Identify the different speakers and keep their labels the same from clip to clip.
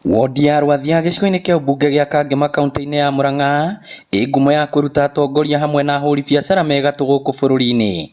Speaker 1: Wodi ya Rwathia gĩcigo-inĩ kĩa ũmbunge gĩa Kangema kaunti-inĩ ya Murang'a ĩ ngumo ya kũruta atongoria hamwe na ahũri biacara me gatũ gũkũ bũrũri-inĩ.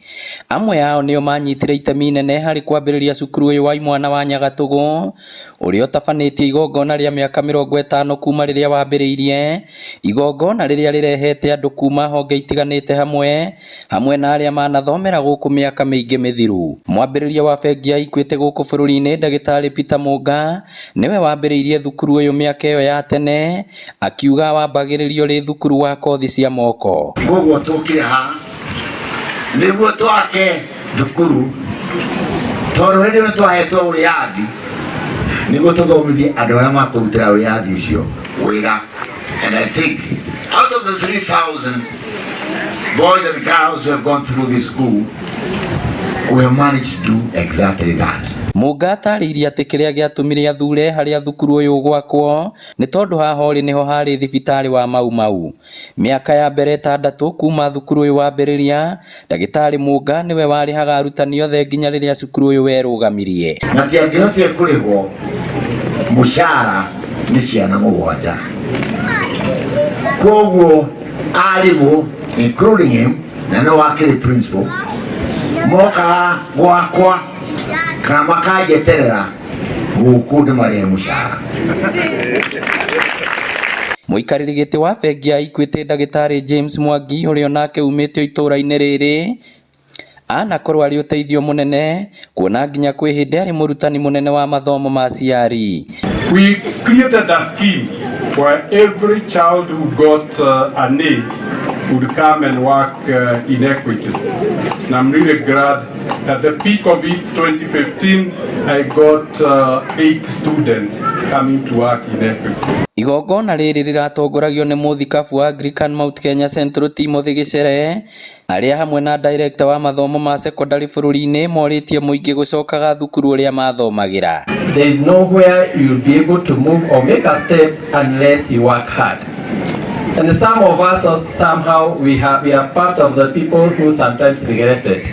Speaker 1: Amwe ao nĩo manyitire itemi inene harĩ kwambĩrĩria cukuru ũyũ wa imwana wa Nyagatũgũ ũrĩa ũtabanĩtie igongona rĩa mĩaka 50 kuma rĩrĩa wambĩrĩirie, igongona rĩrĩa rĩrehete andũ kuma honge itiganĩte hamwe hamwe na arĩa manathomera gũkũ mĩaka mĩingĩ mĩthiru. Mwambĩrĩria wa bengi ya Equity gũkũ bũrũri-inĩ Ndagĩtarĩ Peter Mũnga nĩwe wambĩrĩirie thukuru ũyũ mĩaka ĩyo ya tene, akiuga wambagĩrĩrio rĩ thukuru wa kothi cia moko.
Speaker 2: Koguo tũkire haha nĩguo twake thukuru tondũ hĩndĩ ĩyo twahetwo wĩyathi nĩguo tũthomithie andũ arĩa makũrutĩra wĩyathi ũcio wĩra. And I think out of the 3,000 boys and girls who have gone through this school, we have managed to do exactly that.
Speaker 1: Mũnga atarĩirie atĩ kĩrĩa gĩatũmire athure harĩa thukuru ũyũ ũgwakwo nĩ tondũ haha ũrĩ nĩho harĩ thibitarĩ wa Mau Mau. Mĩaka ya mbere 6 kuma thukuru ũyũ wambĩrĩria, Ndagĩtarĩ Mũnga nĩwe warĩhaga arutani othe nginya rĩrĩa cukuru ũyũ werũgamirie.
Speaker 2: Matiangĩhotire kũrĩhwo mũcara nĩ ciana 7. Koguo arimũ including him na no wakĩrĩ principal mokaga gwakwa kana makanjeterera gũkũ ndĩmarĩhe mũcara.
Speaker 1: Mũikarĩri gĩtĩ wa bengi ya Equity Ndagĩtarĩ James Mwangi ũrĩa onake umĩte itũũra-inĩ rĩrĩ anakorwo arĩ ũteithio mũnene kuona nginya kwĩ hĩndĩ arĩ mũrutani mũnene wa mathomo ma CRE.
Speaker 3: We created a scheme where every child who got an A would come and work in Equity. And I'm really glad at the peak of it, 2015, I got 8 students coming to work in Equity.
Speaker 1: Igongona rĩrĩ rĩratongoragio nĩ mũthikabu wa Anglican Mount Kenya Central Timothy Gĩcere arĩa hamwe na director wa mathomo ma secondary bũrũri-inĩ morĩtie mũingĩ gũcokaga thukuru ũrĩa mathomagĩra.
Speaker 4: There is nowhere you'll be able to move or make a step unless you work hard. And some of us somehow we are part of the people who sometimes regret it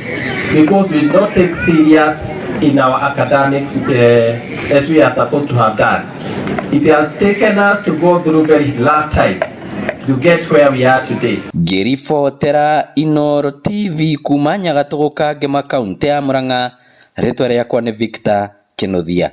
Speaker 4: because we don't take serious in our academics as we are supposed to have done. It has taken us to go through very rough time to get where we are today.
Speaker 1: Ngĩribotera Inooro TV kuma Nyagatũgũ Kangema kaunti ya Murang'a, rĩtwa rĩakwa nĩ Victor Kĩnuthia.